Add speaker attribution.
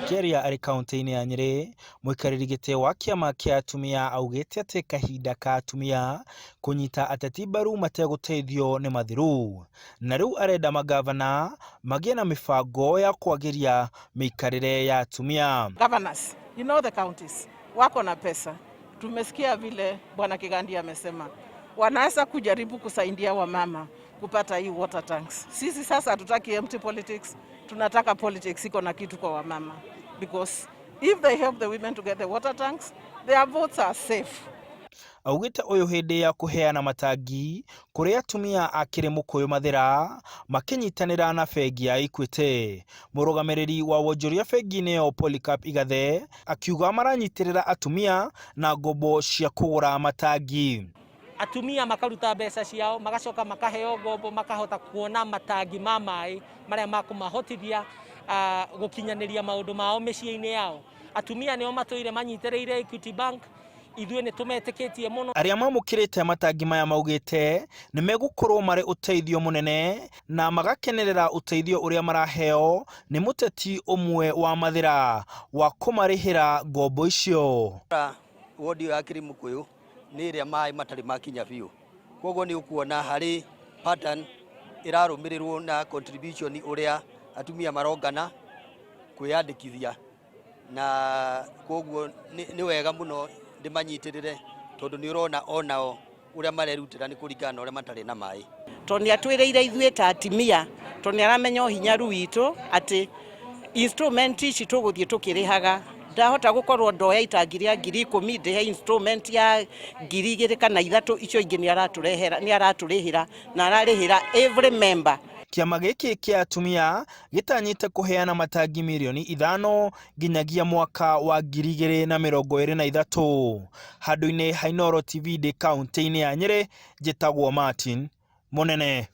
Speaker 1: Akĩaria arĩ kaũntĩ-inĩ ya Nyĩrĩ, mũikarĩri gĩtĩ wa kĩama kĩa atumia augĩte atĩ kahinda ka atumia kũnyita ateti mbaru mategũteithio nĩ mathiru, na rĩu arenda mangavana magĩe na mĩbango ya kwagĩria mĩikarĩre ya atumia.
Speaker 2: Governors in all the counties wako na pesa. Tumesikia vile Bwana Kigandi amesema wanaweza kujaribu kusaidia wamama kupata hii water tanks. Sisi sasa hatutaki empty politics, tunataka politics iko na kitu kwa wamama because if they help the women to get the water tanks, their votes are safe.
Speaker 1: Augĩte ũyũ hĩndĩ ya kũheana matangi kũrĩ atumia a Kĩrĩmũkũyũ Mathĩra makĩnyitanĩra na bengi ya Equity. Mũrũgamĩrĩri wa wonjoria bengi-inĩ ĩyo Polycarp Igathe akiuga maranyitĩrĩra atumia na ngombo cia kũgũra matangi.
Speaker 3: Atumia makaruta mbeca ciao, magacoka makaheo ngombo, makahota kuona matangi ma maĩ marĩa makũmahotithia gũkinyanĩria maũndũ mao mĩciĩ-inĩ yao. Atumia nĩo matũire manyitĩrĩire Equity Bank, ithuĩ nĩ tũmetĩkĩtie mũno.
Speaker 1: Arĩa mamũkĩrĩte matangi maya maugĩte nĩ megũkorwo marĩ ũteithio mũnene na magakenerera ũteithio ũrĩa maraheo nĩ mũteti ũmwe wa Mathĩra wa kũmarĩhĩra ngombo icio.
Speaker 4: Wodi ĩyo ya Kĩrĩmũkũyũ nĩ ĩrĩa maĩ matarĩ makinya biũ, koguo nĩ ũkuona harĩ pattern ĩrarũmĩrĩrwo na contribution ũrĩa atumia marongana kwĩyandĩkithia, na koguo nĩ wega mũno ndĩmanyitĩrĩre tondũ nĩ ũrona onao ũrĩa marerutĩra nĩ kũringana na ũrĩa matarĩ na maĩ.
Speaker 2: Tondũ nĩ atwĩrĩire ithuĩ ta atimia, tondũ nĩ aramenya ũhinyaru witũ atĩ installment ici tũgũthiĩ tũkĩrĩhaga, ndahota gũkorwo ndoya itangi rĩa 10,000, ndĩhe installment ya 2,000 kana 3,000, icio ingĩ nĩ aratũrehera, nĩ aratũrĩhĩra na ararĩhĩra every member.
Speaker 1: Kĩama gĩkĩ kĩa atumia gĩtanyĩte kũheana matangi mirioni 5 nginyagia mwaka wa 2023. Handũ-inĩ ha Inooro TV ndĩ kaũntĩ-inĩ ya Nyĩrĩ, njĩtagwo Martin Mũnene.